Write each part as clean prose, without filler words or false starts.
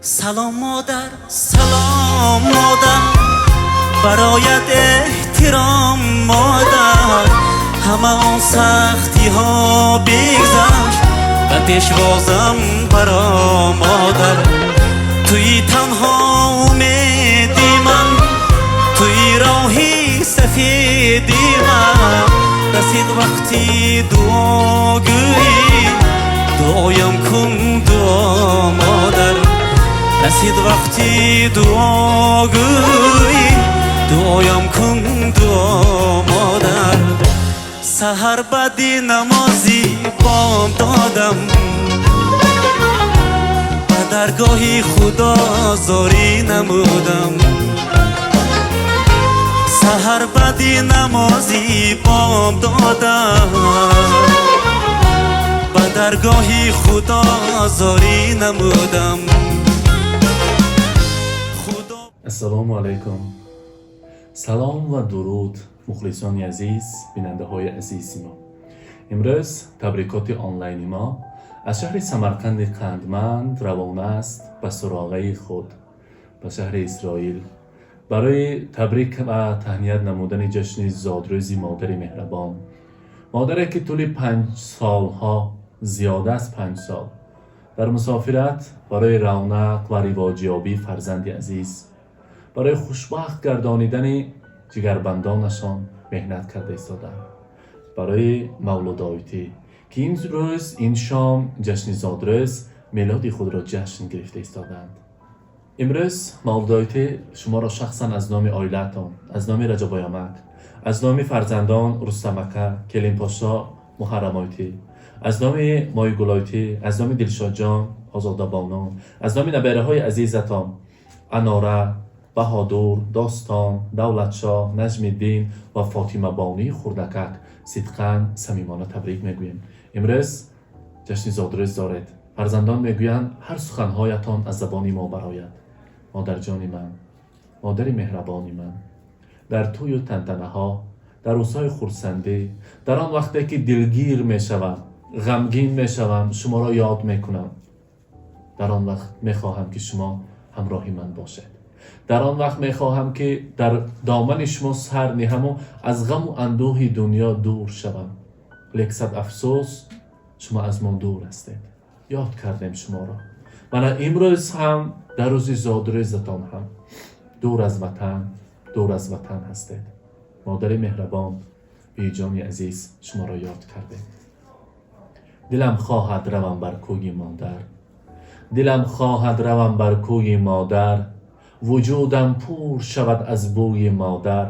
Салом, модар, салом, модар, бароят эҳтиром, модар. Ҳама он сахтиҳо бигзашт, ба пешвозам баро, модар. Туи танҳо умеди ман, туи роҳи сафеди ман. Расид вақти дуогӯӣ, дуоям кун, дуо, модар. Расид вақти дуогӯӣ, дуоям кун, дуо, модар. Саҳар баъди намози бом додам, ба даргоҳи Худо зорӣ намудам. Саҳар баъди намози бом додам, ба даргоҳи Худо зорӣ намудам. Худо. Ассалому алайкум, салом ва дуруд, мухлисони азиз, бинандаҳои азизи мо. Имрӯз табрикоти онлайни мо аз шаҳри Самарқанди қандманд равона аст ба суроғаи худ, ба шаҳри Исроил, барои табрик ва таҳният намудани ҷашни зодрӯзи модари меҳрабон, модаре ки тӯли 5 солҳо, зиёда аз 5 сол дар мусофират барои равнақ ва ривоҷёбии фарзанди азиз, барои хушбахт гардонидани ҷигарбандонашон меҳнат карда истодаанд. Барои Мавлудоитӣ, ки ин рӯз, ин шом ҷашни зодрӯз, мелоди худро ҷашн гирифта истодаанд. Имрӯз, Мавлудоитӣ, шуморо шахсан аз номи оилаатон, аз номи Раҷабоямак, аз номи фарзандон Рустамака, Келинпошо, Муҳаррамойтӣ, аз номи Моигулойтӣ, аз номи Дилшодҷон, Озодабону, аз номи набераҳои азизатон Анора, Баҳодур, Достон, Давлатшоҳ, Наҷмиддин ва Фотимабонии хурдакак сидқан самимона табрик мегӯем. Имрӯз ҷашни зодрӯз доред. Фарзандон мегӯянд, ҳар суханҳоятон аз забони мо барояд. Модарҷони ман, модари меҳрабони ман, дар тӯю тантанаҳо, дар рӯзҳои хурсандӣ, дар он вақте ки дилгир мешавам, ғамгин мешавам, шуморо ёд мекунам. Дар он вақт мехоҳам, ки шумо ҳамроҳи ман бошед. Дар он вақт мехоҳам, ки дар домани шумо сар ниҳаму аз ғаму андӯҳи дунё дур шавам. Лек сад афсӯс, шумо аз мо дур ҳастед. Ёд кардем шуморо. Мана имрӯз ҳам, дар рӯзи зодрӯзатон ҳам дур аз ватан, дур аз ватан ҳастед. Модари меҳрабон, биҷони азиз, шуморо ёд кардем. Дилам хоҳад равам бар кӯи модар, дилам хоҳад равам бар кӯи модар, вуҷудам пур шавад аз бӯи модар.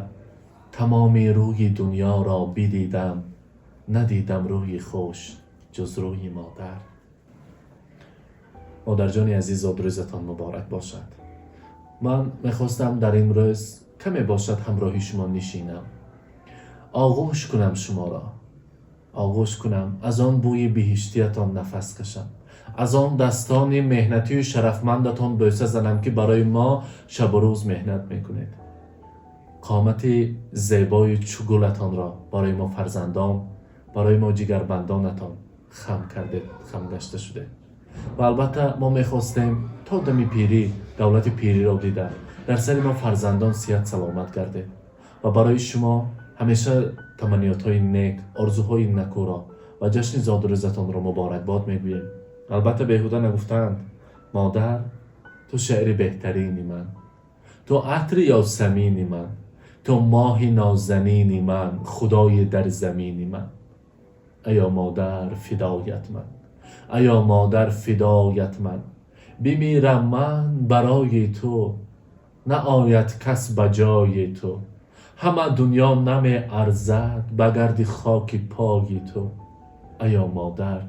Тамоми рӯи дунёро бидидам, надидам рӯи хуш ҷуз рӯи модар. Модарҷони азиз, зодрӯзатон муборак бошад. Ман мехостам дар ин рӯз каме бошад ҳамроҳи шумо нишинам, оғӯш кунам шуморо, оғӯш кунам, аз он бӯи биҳиштиятон нафас кашам, аз он дастони меҳнатию шарафмандатон бӯса занам, ки барои мо шабу рӯз меҳнат мекунед. Қомати зебои чу гулатонро барои мо фарзандон, барои мо ҷигарбандонатон хам кардед, хам гашта шудед. Ва албатта мо мехостем то дами пирӣ, давлати пириро дида, дар сари мо фарзандон сиҳат саломат гардед ва барои шумо ҳамеша таманниётҳои нек, орзуҳои накӯро ва ҷашни зодрӯзатонро муборакбод мегӯем. Албатта, беҳуда нагуфтаанд: «Модар, ту шеъри беҳтарини ман, ту атри ёсамини ман, ту моҳи нозанини ман, худои дар замини ман». Аё модар, фидоят ман, аё модар, фидоят ман, бимирам ман барои ту, наояд кас ба ҷои ту. Ҳама дунё намеарзад ба гарди хоки пои ту. Аё модар,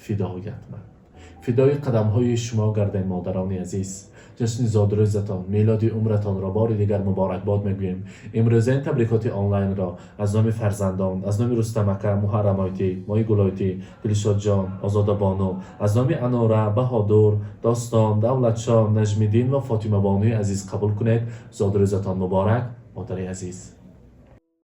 фидоят ман. Фидои қадамҳои шумо гардем, модарони азиз. Ҷашни зодрӯзатон, мелоди умратонро бори дигар муборакбод мегӯем. Имрӯза ин табрикоти онлайнро аз номи фарзандон, аз номи Рустамака, Муҳаррамойтӣ, Моигулойтӣ, Дилшодҷон, Озодабону, аз номи Анора, Баҳодур, Достон, Давлатшоҳ, Наҷмиддин ва Фотимабонуи азиз қабул кунед. Зодрӯзатон муборак, модари азиз.